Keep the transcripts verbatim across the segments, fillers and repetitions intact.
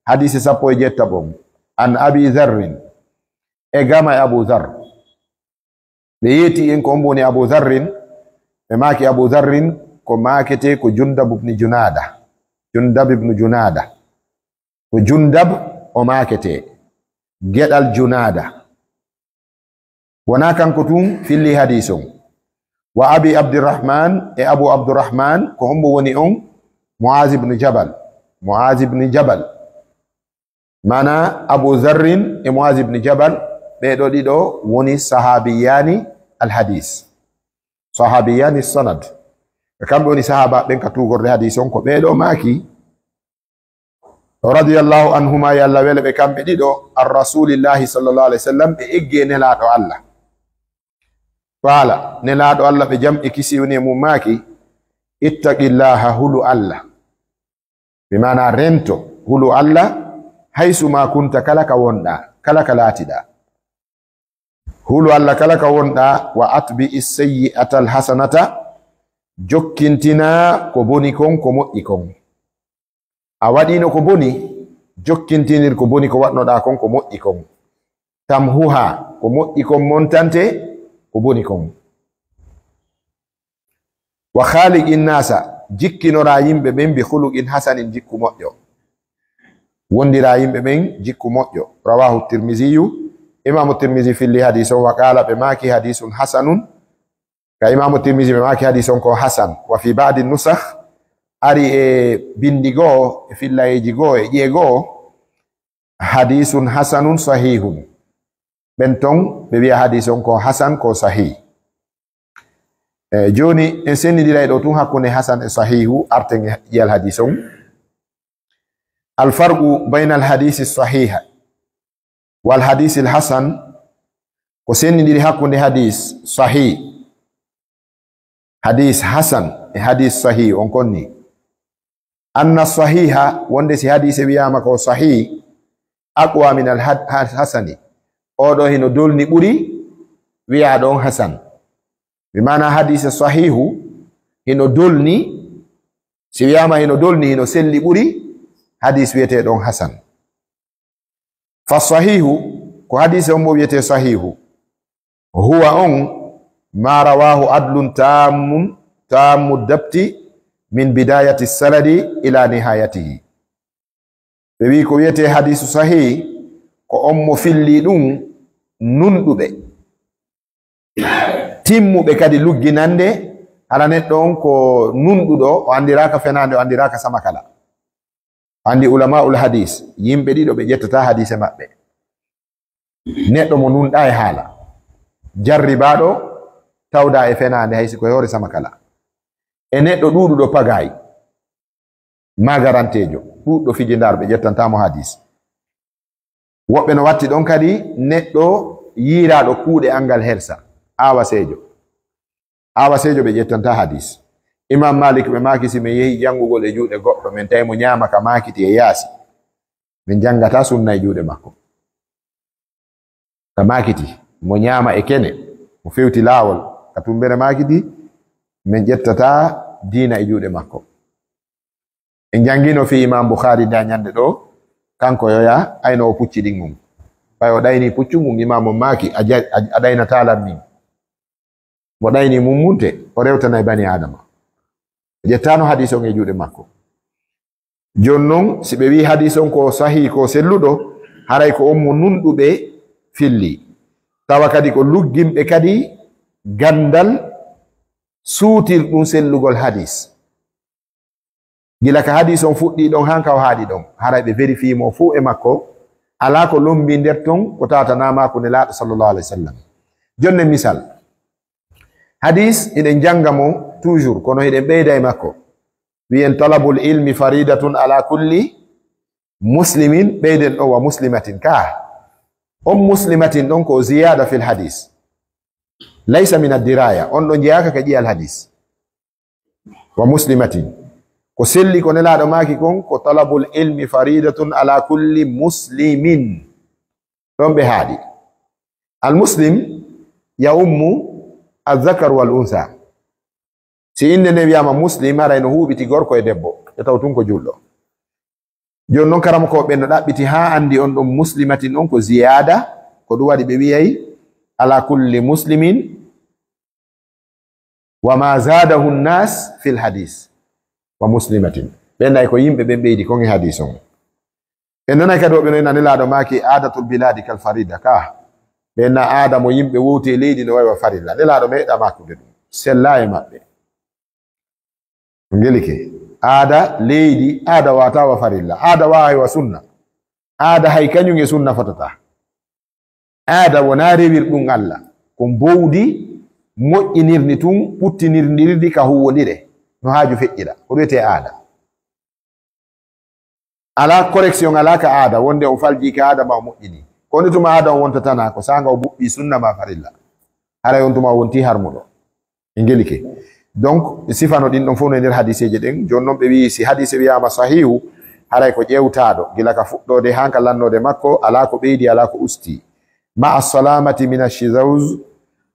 Hadise sappo e jettaɓo on. An Abi Dharrin, e gama e Abu Dhar. Ɓe yeeti en ko on woni Abu Dharrin, ɓe maaki Abu Dharrin ko maakete ko Jundab ibn Junada. Jundab ibn Junada. Ko Jundab o maakete. Geɗal Junada. Wona kanko tun filli hadis on. Wa Abi Abdurrahman, e Abu Abdurrahman, ko hombo woni on? Muaz ibn Jabal. Muaz ibn Jabal. Mana Abu Dharrin e Muaz ibn Jabal, ɓe ɗo ɗiɗo woni sahabiyani alhadis. Sahabiyani sanad. Ɓe kamɓe woni sahaba ɓen ka tugorde hadis on, ko ɓe ɗo maaki. Radiyallahu anhuma, yo Allah wele ɓe kamɓe ɗiɗo, an Rasulillahi sallallahu alaihi wasallam, ɓe eggi e Nelaaɗo Allah. Qala, Nelaaɗo Allah ɓe jam e kisi woni e mum maaki, ittaqillaha, hulu Allah. Bi maana rento, hulu Allah, haysu ma kunta, kala ka wonɗa, kala ka laatiɗa. Hulu Allah kala ka wonɗa, wa atbi'i sayyi'ata alhasanata, jokkintina ko boni kon ko moƴƴi kon. A waɗino ko boni, jokkintinir ko boni ko waɗnoɗa kon ko moƴƴi kon. Tamhuha, ko moƴƴi kon montante ko boni kon. Wa khaliqin nasa, jikkinora yimɓe ɓen bi khuluqin hasanin, jikku moƴƴo. Wondira yimɓe ɓen jikku moƴƴo. Rawahu Tirmiziyu, Imamu Tirmizi filli hadis on, wa qala, ɓe maaki hadisun hasanun, ka Imamu Tirmizi ɓe maaki hadis on ko hasan. Wa fi ba'di nusakh, ari e bindi goo, e fillayeeji goo, e ƴi'e goo, hadisun hasanun sahihun. Ɓen ton ɓe wi'a hadis on ko hasan, ko sahih. E, joni en senndindiray ɗo tun hakkunde hasan e sahihu, arten e ƴiyal hadis on. Alfarqu bayna alhadisi sahiha wal hadisi alhasan, ko senndindiri hakkunde hadis sahih, hadis hasan e hadis sahih on konni. Anna sahiha, wonde si hadise wiyama ko sahih, aqwa min al had-, ha-, hasani. Oɗo hino dolni ɓuri wiyaɗo on hasan. Bi maana hadise sahihu hino dolni, si wiyama hino dolni, hino selli ɓuri hadis wiyeteɗo on hasan. Fa sahihu, ko hadise on mo wiyete sahihu. Huwa on, ma rawahu adlun tammun, tammu dabti min bidayati sanadi ila nihayatihi. Ɓe wi ko wiyete hadisu sahih, ko on mo filli ɗum nunɗuɓe, timmuɓe kadi lugginande. Hara neɗɗo on ko nunɗuɗo, o andiraka fenande, o andiraka samakala. Andi ulama'ul hadis, yimɓe ɗiɗo ɓe ƴettata hadise maɓɓe. Neɗɗo mo nunɗa e haala, jarribaɗo, tawda e fenande, hay si ko e hoore samakala. E neɗɗo ɗuɗuɗo pagayi, magarantejo, ɗuɗɗo fijindar, ɓe ƴettantamo hadis. Woɓɓe no watti ɗon kadi neɗɗo yiiraɗo kuuɗe angal hersa, awasejo. Awasejo ɓe ƴettanta hadis. Imam Malik ɓe maaki, si min yehi jangugol e juuɗe goɗɗo, min tawi mo ñaama ka maakiti e yaasi, min jangata sunna e juuɗe makko. Ka maakiti, mo ñaama e kene, mo fewti laawol, ka tumbere maakiti, min ƴettata diina e juuɗe makko. En jangino fi Imam Bukhari nda ñande ɗo, kanko yoya ayno o pucci ɗin ngun. Ɓay o ɗayni puccu ngun, Imam on maaki, a ja-, a, a ɗaynata lan min. Mo ɗayni mummunte, o rewtanay bani Adama. O ƴettano hadis on e juuɗe makko. Jon non, si ɓe wi hadis on ko sahih, ko selluɗo, haray ko on mo nunɗuɓe filli. Tawa kadi ko lugginɓe kadi gandal suutir ɗum sellugol hadis. Gila ka hadis on fuɗɗi ɗon han ka o haaɗi ɗon, haray ɓe vérifier mo fuu e makko, alaa ko lombi nder ton ko tawata na maaku Nelaaɗo sallallahu alaihi wasallam. Jonne misal, hadis hiɗen janga mo toujours, kono hiɗen ɓeyda e makko. Wiyen, "Talabul ilmi faridatun ala kulli muslimin", ɓeyden ɗon, "wa muslimatin", ka on muslimatin ɗon ko ziyada fil hadis. Laysa min ad-diraya, on ɗon jeyaaka ka ƴiyal hadis. "Wa muslimatin." Ko selli ko Nelaaɗo maaki kon, ko, "Talabul ilmi faridatun ala kulli muslimin." Ɗon ɓe haaɗi. Al muslim ya ummu al zakar wal unsa. Si innde nde wiyama muslim, haray no huuɓiti gorko e debbo, e taw tun ko julɗo. Jooni noon, karamokooɓe ɓen no ɗaɓɓiti haa anndi on ɗon muslimatin on ko ziyaada, ko ɗum waɗi ɓe wi'ay, "Ala kulli muslimin wa ma zaadahu nnas fil hadis wa muslimatin." Ɓen nay ko yimɓe ɓen ɓeydi kon e hadis on. En nanay kadi woɓɓe no ina Nelaaɗo maaki, "Aadatul biladi kal farida." Ka, ɓen na aada mo yimɓe wowti e leydi no wayi wa farilla. Nelaaɗo meeɗa maakude ɗum. Sella e maɓɓe. Ngelike. Aada leydi, aada wata wa farilla. Aada wa hay wa sunna. Aada hay kañum e sunna fotata. Aada wona rewir ɗum Allah. Ko mbowdi moƴƴinirndi tun, ɓuttinirndirndi ka huwwondire. No haaju feƴƴira. Ko wiyetee aada. Alaa correction, alaa ka aada, wonde o falji ka aada ma o moƴƴini. Kono tuma aada on wonta tana, ko saanga o buɓɓi sunna ma farilla. Haray on tuma o wonti harmuɗo. E ngelike. Donc, sifano ɗin ɗon fof no e nder hadiseeje ɗen. Jooni noon ɓe wi'i, si hadise wiyaama sahihu, haray ko ƴeewtaaɗo, gila ka fuɗɗoode haa ka lannoode makko, alaa ko ɓeydi, alaa ko usti. Ma assalamati min ashizawz,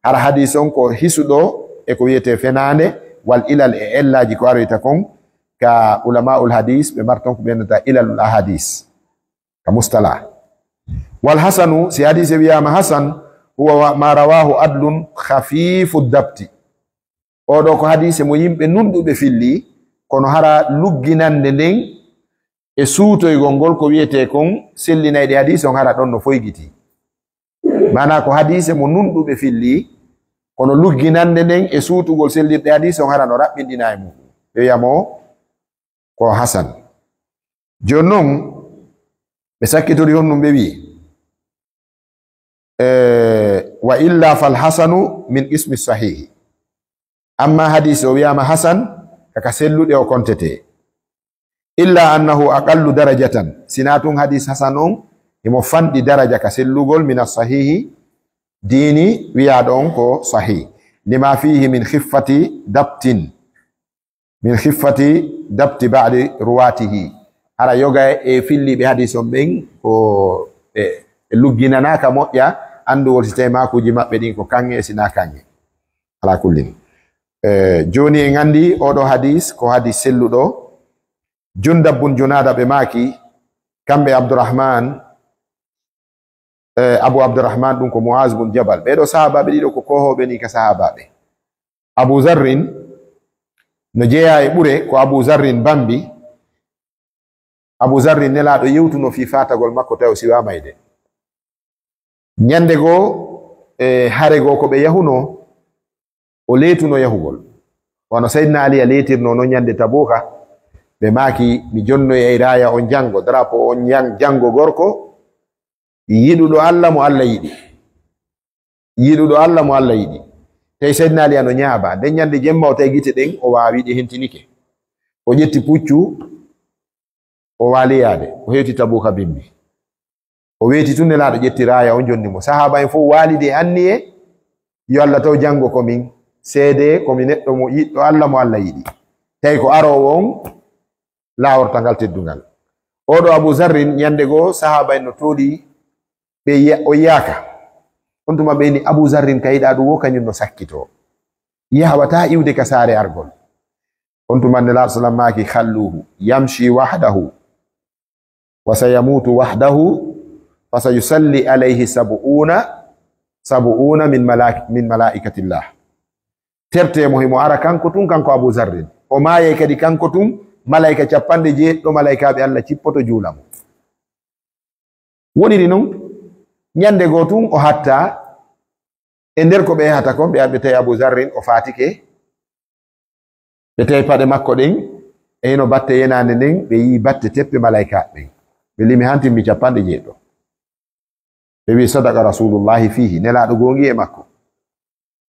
hara hadis on ko hisuɗo e ko wiyetee fenaande, wal ilal e ellaaji ko aroyta kon, ka ulama'ul hadis, ɓe marton ko ɓe nata ilalul ahadis, ka mustalah. Wal hasanu, si hadise wiyaama hasan, huwa wa-, ma rawahu adlun khafifu dabti. Oɗo ko hadise mo yimɓe nunɗuɓe filli, kono hara lugginande nden e suutoygol ngol ko wiyetee kon sellinayɗe hadis on hara ɗon no foygiti. Maanaa ko hadise mo nunɗuɓe filli, kono lugginande nden e suutugol sellirɗe hadis on hara no raɓɓinɗina e muɗum. Ɓe wiya mo ko hasan. Jooni noon, ɓe sakkitori honɗum ɓe wi'i, eh, "Wa illa fal hasanu min ismi sahihi." Amma hadis o wiyaama hasan, kaka selluɗe o kontete. "Illa annahu aqallu darajatan." Sinaa tun hadis hasan on, himo fanɗi daraja ka sellugol min as sahihi, diini wiyaaɗo on ko sahih. "Lima fihi min khiffati dabtin." Min khiffati dabti ba'di ruwatihi. Hara yoga e filliiɓe hadis on ɓen ko ɓe, ɓe lugginanaaka moƴƴa anndugol si tawi maakuuji maɓɓe ɗin ko kaŋŋe e si naa kaŋŋe. Ala kullin. Eh, jooni en anndi oɗo hadis ko hadis selluɗo. Jundab bun Junaada ɓe maaki, kamɓe Abdurrahman, eh, Abu Abdurrahman, ɗum ko Mu'az bun Jabal. Ɓee ɗoo sahaabaaɓe ɗiɗo ko koohooɓe nii ka sahaabaaɓe. Abu Zarrin no jeyaa e ɓure ko Abu Zarrin bambi. Abu Zarrin Nelaaɗo yewtuno fii faatagol makko tawi o siwaa mayde. Ñannde goo, e hare goo ko ɓe yahunoo, o leetuno yahugol. Wano Sayyidina Ali a leetirnoo non ñannde Tabuuka, ɓe maaki, "Mi jonnoyay raaya on janngo, drapeau on jan-, janngo gorko, yiɗuɗo Alla mo Alla yiɗi." Yiɗuɗo Alla mo Alla yiɗi. Tawi Sayyidina Ali ano ñaaba. Nden ñannde jemma o tawi gite ɗen, o waawi ɗe hentinike. O ƴetti puccu, o waali yaade. O hewti Tabuuka bimbi. O weeti tun Nelaaɗo ƴetti raaya on jonni mo. Sahaaba en fof waalidi e anniye, yo Alla taw janngo ko min seede, ko mi neɗɗo mo yiɗɗo Alla mo Alla yiɗi. Tawi ko aroowo on laaworta ngal teddungal. Oɗo Abu Zarrin, ñannde goo, sahaaba en no tooli, ɓe yiya-, o yiyaaka. On tuma ɓe ni, "Abu Zarrin ka yiɗaa ɗum wo, kañum no sakkitoo. Yahwataa iwde ka saare argol." On tuma Nelaaɗo sallam maaki, "Khalluhu yamshi wahdahu, wa sayamutu wahdahu, fa sayusalli alayhi sab'una, sab'una min malak-, min malaikatillah." Tertee mo, himo ara kanko tun, kanko Abu Zarrin. O maayay kadi kanko tun, malayka cappanɗe jeeɗiɗo malaykaaɓe Alla cippoto juula mo. Woniri non, ñannde goo tun o hatta, e nder ko ɓe yahata kon, ɓe ari ɓe tawi Abu Zarrin o faatike, ɓe tawi paɗe makko ɗen, e hino batte yenaande nden, ɓe yi'i batte teppe malaykaaɓe ɓen. Ɓe limi han timmi cappanɗe jeeɗiɗo. Ɓe wi'i, "Sadaqa Rasulullahi fihi, Nelaaɗo goongi e makko."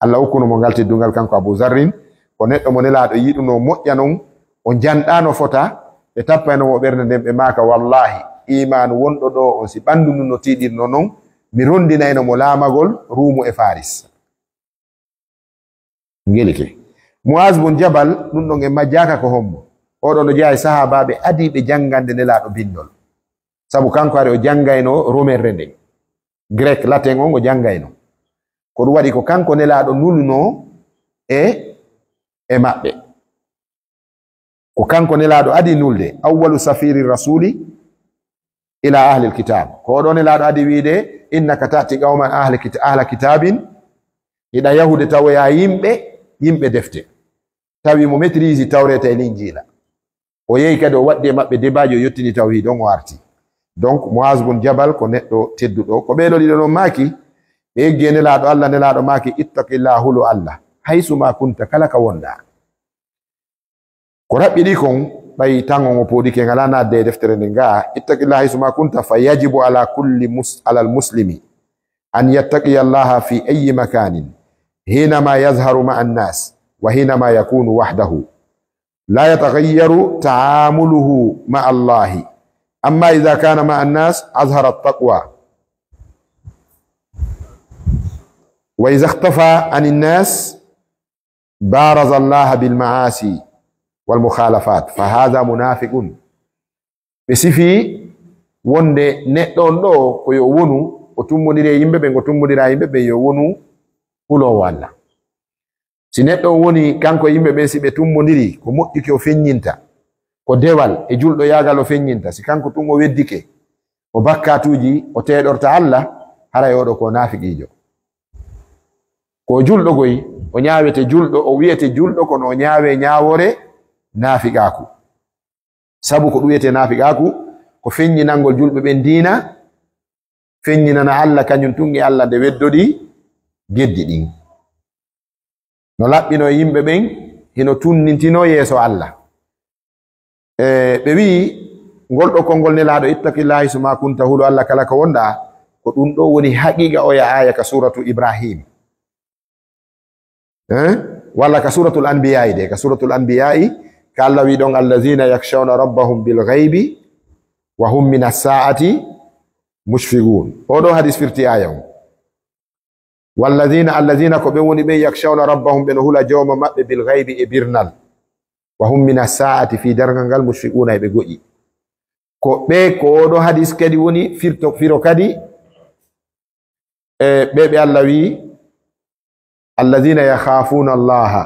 Alla okkuno mo ngal teddungal kanko Abu Zarrin, ko neɗɗo mo Nelaaɗo yiɗuno moƴƴa non, o janɗaano fota, ɓe tappayno mo ɓernde nden, ɓe maaka, "Wallahi, iimaanu wonɗo ɗo on, si ɓanndu ndun no tiiɗirno non, mi ronndinayno mo laamagol Ruumu e Faris." Ngelike. Mu'az bun Jabal, ɗum ɗon en majjaaka ko hombo. Oɗo no jeyaa e sahaabaaɓe adiiɓe janngande Nelaaɗo binndol. Sabu kanko hari o janngayno romerre nden. Grek, latin on o janngayno. Ko ɗum waɗi ko kanko Nelaaɗo nulunoo e, e maɓɓe. Ko kanko Nelaaɗo adii nulde, "Awwalu safiri rasuli, ila ahli alkitab. Ko oɗo Nelaaɗo adi wiide, "Innaka ta'ti qawman ahli kita-, ahla kitabin." Hiɗa yahude tawoya yimɓe, yimɓe defte. Tawi mo maîtrise Tawreeta e Linjiila. O yehi kadi o waɗdi e maɓɓe debaaji, o yettini tawhiid on, o arti. Donc, Muaz bun Jabal ko neɗɗo tedduɗo. Ko ɓeeɗo ɗiɗo non maaki, ɓe eggi e Nelaaɗo Allah, Nelaaɗo maaki, "Ittaqillah, hulu Allah. Haysu ma kunta, kala ka wonɗa." Ko raɓɓiɗi kon, ɓay tan on o pooɗike, ngalaa naatde e deftere nden gaa. "Ittaqillah haysu ma kunta, fa yajibu ala kulli mus-, ala al-muslimi an yattaqiya Allaha fi ayyi makanin, hinama yazharu ma'a an-nas, wa hinama yakunu wahdahu. La yataghayyaru ta'amuluhu ma'a Allahi. Amma idha kana ma'a an-nas, azhara at-taqwa. Wa idha ikhtafa 'ani an-nas, baraza Allaha bil ma'asi wal mukhalafat. Fa hadha munafiqun." Ɓe sifi wonde neɗɗo on ɗo ko yo wonu, o tummondiri e yimɓe ɓen, o tummondira e yimɓe ɓen, yo wonu huloowo Allah. Si neɗɗo on woni kanko e yimɓe ɓen, si ɓe tummondiri, ko moƴƴuki o feññinta, ko dewal e julɗoyaagal o feññinta, si kanko tun o weddike, o bakkatuuji o teeɗorta Allah, haray oɗo ko naafiqiijo. Ko julɗo koy, o ñaawete julɗo, o wi'ete julɗo, kono o ñaawe ñaawoore naafiqaaku. Sabu ko ɗum wiyetee naafiqaaku, ko feññinangol julɓe ɓen diina, feññinana Allah kañum tun e Allah nde weddodi geddi ɗin. No laɓɓinoo e yimɓe ɓen, hino tunnintinoo yeeso Allah. E, ɓe wi'i, ngol ɗoo konngol Nelaaɗo, "Ittaqillaha haysu ma kunta, hulu Allah kala ko wonɗaa," ko ɗum ɗoo woni haqiiqa oya aaya ka suuratu Ibrahim. Eh? Walla ka suuratul Anbiyaa'i de, ka suuratul Anbiyaa'i, ka Allah wi'i ɗon, "Allazina yakhshawna rabbahum bil ghaybi wa hum minas saa'ati mushfiqun." Oo ɗoo hadis firti aaya on. Wallazina, allazina ko ɓen woni ɓen, yakhshawna rabbahum, ɓe no hula jooma maɓɓe, bil ghaybi, e birnal. Wa hum minas saa'ati, fii darngal ngal, mushfiquna, e ɓe goƴi. Ko ɓe, ko oo ɗoo hadis kadi woni firto, firo kadi, e ɓe ɓe Allah wi'i, "Allazina yakhafuna Allaha."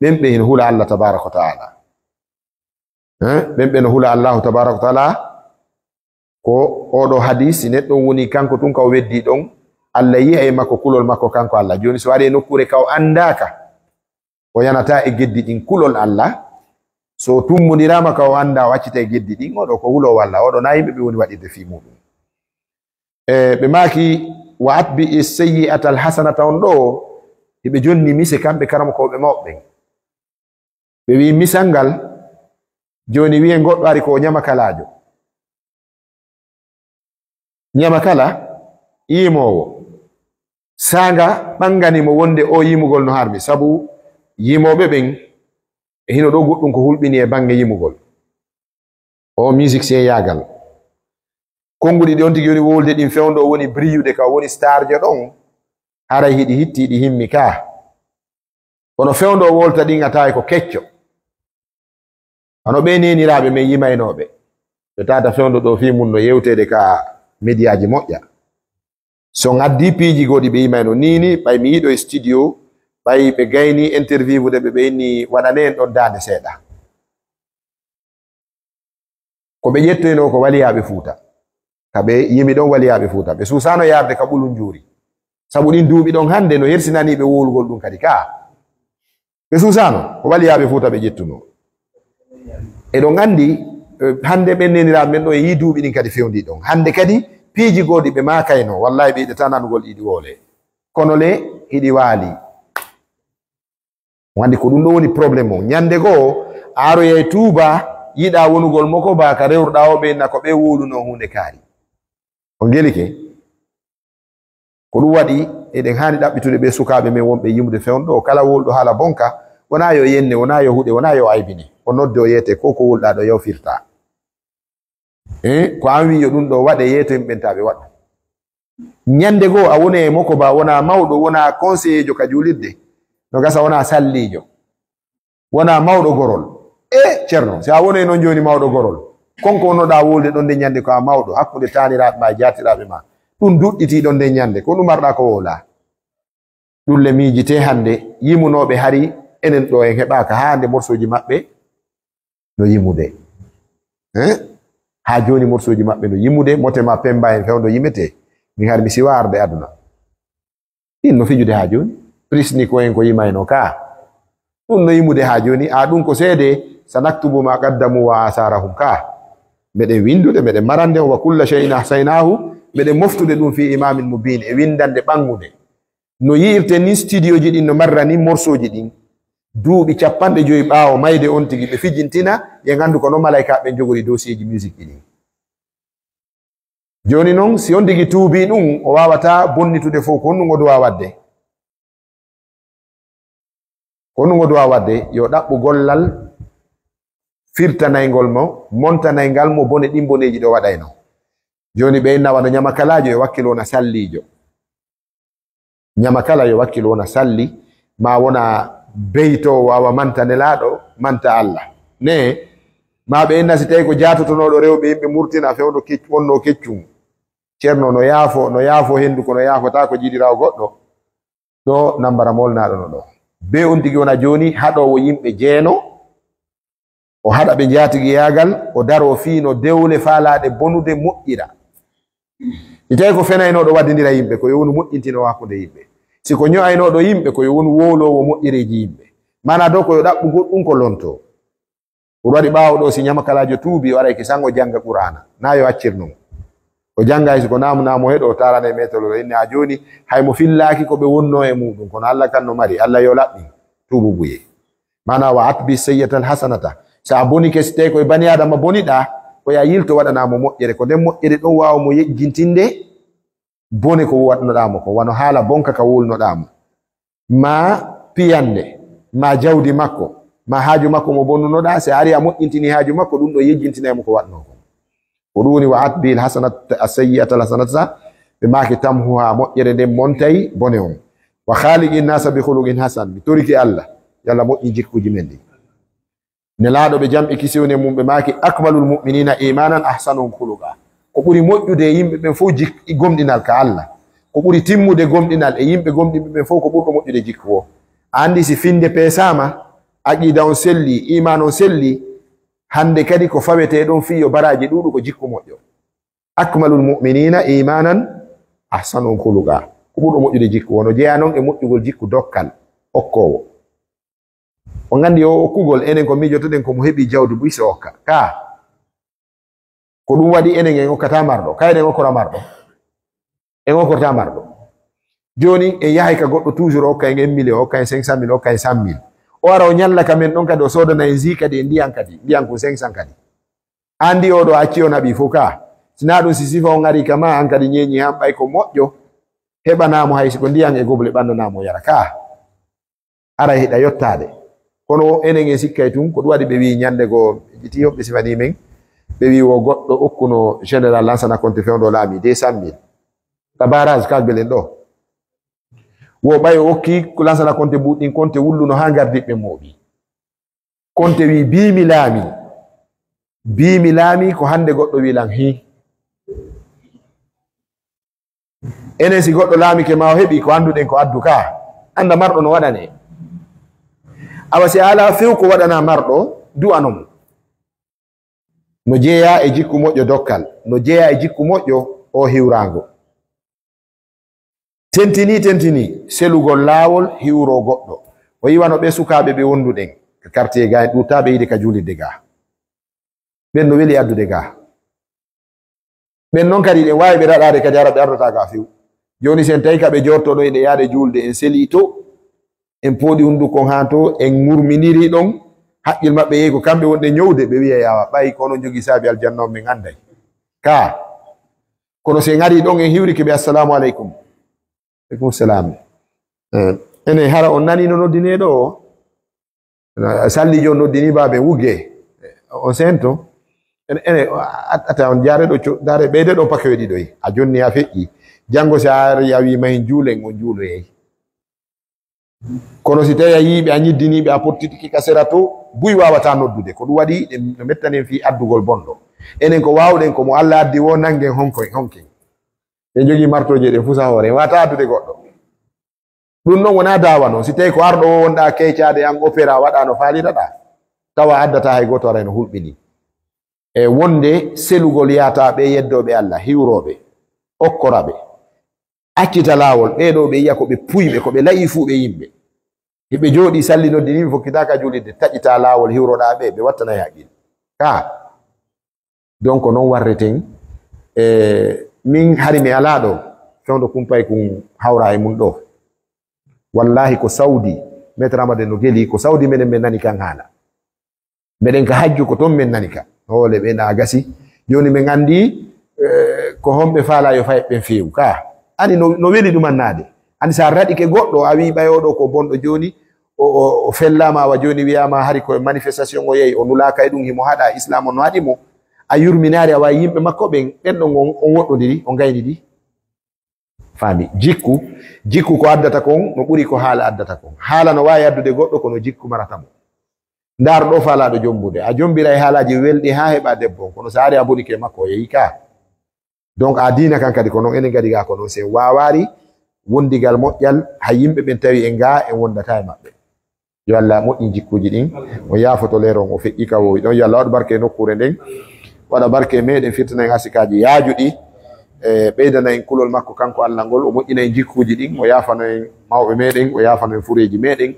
Ɓen ɓe hino hula Allah tabaraka wa ta'ala. Eh, ɓen ɓe no hula Allahu tabaraka wa ta'ala. Ko oo ɗoo hadis, si neɗɗo woni kanko tun ka o weddi ɗon, Allah yi'ay makko, kulol makko kanko Allah. Jooni, so ari e nokkuure ka o anndaaka, o yanataa e geddi ɗin kulol Allah. So o tummondiraama ka o anndaa, o accita e geddi ɗin, oo ɗoo ko huloowo Allah. Oo ɗoo na yimɓe ɓe woni waɗirde fii muɗum. E, ɓe maaki, "Wa atbi'i sayyi'ata al hasanata." On ɗoo, hiɓe jonni mise kamɓe karamokooɓe mawɓe ɓen. Ɓe wi'i misal ngal, jooni wi'en goɗɗo ari ko o ñamakalaajo. Ñamakala, yimoowo. Saanga ɓangani mo wonde o yimugol no harmi, sabu yimooɓe ɓen e hino ɗoo goɗɗum ko hulɓini e baŋŋe yimugol. O musicien yaagal. Konnguɗi ɗi on tigi woni wowlude ɗin, fewndo o woni briyude ka o woni starjo ɗon, haray hiɗi hitti, hiɗi himmi ka. Kono fewndo o wolta ɗin a tawi ko kecco. Hano ɓe neeniraaɓe men yimaynooɓe. Ɓe tata fewndo ɗoo fii mun no yewteede ka mediyaaji moƴƴa. So on addi piiji goo ɗi ɓe yimayno nii nii, ɓay mi yiɗo e studio, ɓay ɓe gayni interview de ɓe, ɓe inni waɗane en ɗon daande seeɗa. Ko ɓe ƴettoynoo ko waliyaaɓe Fuuta. Ka ɓe yimi ɗon waliyaaɓe Fuuta. Ɓe suusaano yaarde ka ɓulun njuuri. Sabu ɗin duuɓi ɗon hannde no hersinanii ɓe wowlugol ɗum kadi ka. Ɓe suusaano, ko waliyaaɓe Fuuta ɓe ƴettunoo. Eɗon anndi, eh, hannde ɓen neeniraaɓe men ɗo e yii duuɓi ɗin kadi fewndi ɗon. Hannde kadi piiji goo ɗi ɓe maakayno, wallaahi ɓe yiɗataa nanugol ɗi ɗi wowle. Kono le, hiɗi waali. On anndi ko ɗum ɗo woni problème o. Ñannde goo, a aroyay Tuuba, yiɗaa wonugol moko ba ka rewruɗaa o ɓe na ko ɓe wowlunoo huunde kaari. On ngelike? Ko ɗum waɗi, eɗen haani ɗaɓɓitude ɓe sukaaɓe men wonɓe yimude fewndo ɗo. Kala wowluɗo haala bonka, wonaa yo yenne, wonaa yo huɗe, wonaa yo aybine. O nodde, o yeete, ko ko wowluɗaa ɗo, yo firta. Eh, ko an wi yo ɗum ɗo waɗe, yeeto yimɓe ɓen taa ɓe waɗu. Ñannde goo, a woni e moko ba, wonaa mawɗo, wonaa konseyeejo ka juulirde. No gasa wonaa salliijo. Wonaa mawɗo gorol. E, Ceerno, si a wonay noon jooni mawɗo gorol, kon ko wonnoɗaa wowlude ɗon nde ñannde ko a mawɗo, hakkunde taaniraaɓe ma e jaatiraaɓe ma, ɗum duɗɗitii ɗon nde ñannde, ko ɗum marɗaa ko wowlaa. Ɗum le miijitee hannde, yimunooɓe hari enen ɗo en heɓaaka haa hannde morsooji maɓɓe no yimude. Eh? Haa jooni morceauji maɓɓe no yimude, mote ma Pemba en fewndo yimete. Min har mi siwa arde aduna. Ɗin no fijude haa jooni. Prisni ko en ko yimayno ka. Ɗum no yimude haa jooni. A ɗum ko seede, "Sanaktubu ma qaddamu wa asarahum" ka. Meɗen windude, meɗen marande, "Wa kulla shay'in ahsaynahu", meɗen moftude ɗum "fi imamin mubin", e windande ɓanngude. No yi'irten ni studioji ɗin no marra ni morceauji ɗin. Duuɓi capanɗe joyi ɓaawo mayde on tigi ɓe fijintina, ye ngandu ko no malaykaaɓe jogori dossier ji musique ɗin. Jooni non, si on tigi tuubii ɗum, o waawataa bonnitude fof. Ko honɗum o duwaa waɗde? Ko honɗum o duwaa waɗde? Yo ɗaɓɓu gollal firtanayngol mo, montanayngal mo bone ɗin boneeji ɗo waɗayno. Jooni ɓe inna wano ñamakalaajo e wakkilo wona salliijo. Ñama kala yo wakkil wona salli, ma wona beytoowo awa manta Nelaaɗo, manta Allah. Ne, ma ɓe inna si tawi ko jaatotonooɗo rewɓe yimɓe murtina fewndo kec-, wonno keccum. Ceerno no yaafo, no yaafo henndu, kono yaafotaako jiiɗiraawo goɗɗo. Ɗo nambara molnaaɗo no ɗo. Be on tigi wona jooni haɗoowo yimɓe jeeno, o haɗa ɓe njaatigiyaagal, o daroo fii no dewle faalaaɗe bonude moƴƴira. Si tawi ko fenaynooɗo waddindira yimɓe, ko yo wonu moƴƴintino hakkunde yimɓe. Si ko ño'aynooɗo yimɓe, ko yo wonu wowloowo moƴƴereeji yimɓe. Maanaa dow ko yo ɗaɓɓugol ɗum ko lontoo. Ko ɗum waɗi ɓaawo ɗoo, si ñamakalaajo tuubii, o aray ki sango jannga Qur'aana. Naa yo accir non. O janngay si ko naamu naamu heɗo, o taarana e meetol o, inne a jooni, hay mo fillaaki ko ɓe wonnoo e muuɗum, kono Alla kan no mari, Alla yo laɓɓin, tuubu buye. Maanaa, "Wa atbi sayyi'atal hasanata." So a bonike, si tawi koye bani Aadama boniɗaa, ko yo a yilto waɗanaa mo moƴƴere. Ko nden moƴƴere ɗon waawa mo yejjintinde bone ko waɗnoɗaa mo ko, wano haala bonka ka wulnoɗaa mo. Ma piyannde, ma jawdi makko, ma haaju makko mo bonnunoɗaa, si a ari a moƴƴintini haaju makko, ɗum ɗo yejjintinay mo ko waɗnoo ko. Ko ɗum woni, "Wa atbil hasanat, as-sayyi'atal hasanata," ɓe maaki, "Tamhuha," moƴƴere nden montay bone on. "Wa khaliqin nasa bi khuluqin hasan," mi torike Allah, yo Allah moƴƴin jikkuuji men ɗin. Nelaaɗo ɓe jam e kisiyone mum ɓe maaki, "Akmalul mu'minina imanan ahsanuhum khuluqa." Ko ɓuri moƴƴude e yimɓe ɓen fof jik-, gomɗinal ka Allah. Ko ɓuri timmude gomɗinal e yimɓe gomɗinɓe ɓen fof ko ɓurɗo moƴƴude jikku o. A anndi si finde peesaama, aqida on selli, iman on selli, hannde kadi ko fawetee ɗon fii yo baraaji ɗuuɗu ko jikku moƴƴo. "Akmalul mu'minina imanan ahsanuhum khuluqa." Ko ɓurɗo moƴƴude jikku woo no jeyaa non e moƴƴugol jikku dokkal okkoowo. On nganndi o okkugol, enen ko miijotoɗen ko mo heɓi jawdi buy so okka. Ka. Ko ɗum waɗi enen en okkataa marɗo. Ka eɗen okkora marɗo. En okkortaa marɗo. Jooni en yahay ka goɗɗo toujours o okka en un million, o okka en cinq cent mille, o okka en cent mille. O ara o ñalla ka men ɗon kadi o soodana en jus kadi e ndiyan kadi. Ndiyan kun cinq cent kadi. Anndi oo ɗoo acci o naɓi fof ka. Si naa ɗum si sifa on ari ka ma, an kadi ñeeñi han ɓay ko moƴƴo. Heɓanaa mo hay si ko ndiyan e goble ɓannanaa mo yara ka. Aray hiɗa yottaade. Kono enen en sikkay tun, ko ɗum waɗi ɓe wi'i ñande goo, ɓe ƴetti hoɓɓe sifanii men, ɓe wi'i wo goɗɗo okkuno Général Lansana Conté fewndo laami deux cent mille. Ka barrage Kagbel en ɗoo. Wo ɓay o okki Lansana Conté buuɗi ɗin, Conté wulluno haa ngardiiɓe mooɓi. Conté wi'i, "Bii mi laami. Bii mi laami, ko hannde goɗɗo wi'i lan hii." Enen si goɗɗo laamike ma o heɓi ko annduɗen ko addu ka, annda marɗo no waɗane. Awa si a alaa few ko waɗanaa marɗo, du'ano mo. No jeyaa e jikku moƴƴo dokkal, no jeyaa e jikku moƴƴo o hiwraango. Tentini, tentini, selugol laawol hiwroo goɗɗo. O yi'ano ɓee sukaaɓe ɓe wonduɗen ka quartier ga en ɗuuɗtaa ɓe yiide ka juulirde ga. Ɓen no weli addude ga. Ɓen non kadi, ɗen waawi ɓe raɗaade kadi, hara ɓe ardataa ga few. Jooni, si en tawi ka ɓe joorto ɗon, eɗe yaade juulde, en selii to, en pooɗi hunndukon haa to, en ŋurminiri ɗon, haqqil maɓɓe yehi ko kamɓe wonɓe ñowde, ɓe wi'ay, "Awa, ɓay ko onon jogii saabi aljanna on, min annday." Ka. Kono si en arii ɗon, en hiwrike ɓe, "Assalaamu aleykum." Aleykum salaam. Eh, ene hara on nanii no noddineeɗo o? Salliijo on noddinii baabe wugge. On seento? Ene, ene, a-, ata on jaare ɗo co-, jaare ɓeyde ɗo pakewe ɗiɗo yi. A jonni a feƴƴi. Janngo si a arii a wii mahin juulen, on juuloyay. Kono si tawi a yii ɓe, a ñiddinii ɓe, a pottitiki ka sera to, buy waawataa noddude. Ko ɗum waɗi ɗen no mettanen fii addugol bonɗo. Enen ko waawɗen ko mo Alla addi woo, nanngen honko-, honken. En jogii martooje ɗen fuu sahoore, en waawataa addude goɗɗo. Ɗum non wonaa daawa non. Si tawi ko arɗo o wonɗaa keecaade an opéra waɗaa no faaliraɗaa, tawa addataa hay gooto aray no hulɓinii. E wonde selugol yaata ɓe yeddooɓe Allah, hiwrooɓe, okkoraɓe, accita laawol, ɓee ɗoo ɓe yiya ko ɓe puyɓe, ko ɓe la'i fuu ɓe yimɓe. Hiɓe jooɗii salli noddi ni, mi fokkitaaka juulirde, taƴita laawol hiwroɗaa ɓe, ɓe wattanay haqqil. Ka. Donc, noon warreten, e, min hari mi alaa ɗo, fewndo kumpay kun hawra e mun ɗo. Wallahi ko Saudi, Maître Amade no geli, ko Saudi menen men nani kan haala. Meɗen ka hajju ko ton men nani ka. Hoole ɓe na gasi. Jooni men anndi, e, ko homɓe faala yo fay ɓen feewu. Ka, ani no, no weli ɗum annaade. Ani sa raɗike goɗɗo, a wii ɓay oɗo ko bonɗo jooni, o, o, o fellaama awa jooni wiyaama hari ko e manifestation o yehi, o nulaaka e ɗum, himo haɗa, Islam on no haɗi mo. A yurminaari awa yimɓe makko ɓen, ɓen ɗon on, on woɗɗondiri, on gaynidi. Faami, jikku, jikku ko addata kon, no ɓuri ko haala addata kon. Haala no waawi addude goɗɗo, kono jikku marata mo. Ndaar ɗo faalaaɗo jombude. A jombiray haalaaji welɗi haa heɓa debbo on, kono sa ari a bonike makko, o yehi ka. Donc, a diina kan kadi ko non, enen kadi ga ko non, sen waawaari wondigal moƴƴal, hay yimɓe ɓen tawi en ga, en wondata e maɓɓe. Yo Allah moƴƴin jikkuuji ɗin, o yaafoto leeron, o feƴƴi ka woowi ɗon. Yo Allah waɗu barke e nokkuure nden, waɗa barke e meɗen, firtina en asikaaji yaajuɗi, e ɓeydana en kulol makko kanko Allah ngol, o moƴƴina en jikkuuji ɗin, o yaafano en mawɓe meɗen, o yaafano en fureeji meɗen.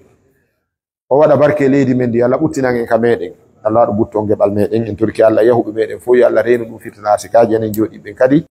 O waɗa barke e leydi men ndi, Allah ɓuttinan en ka meɗen. Allah waɗa button geɓal meɗen. En torki Allah yahuɓe meɗen fof, yo Allah reenu ɗum firtina asikaaji, enen jooɗiiɓe ɓen kadi.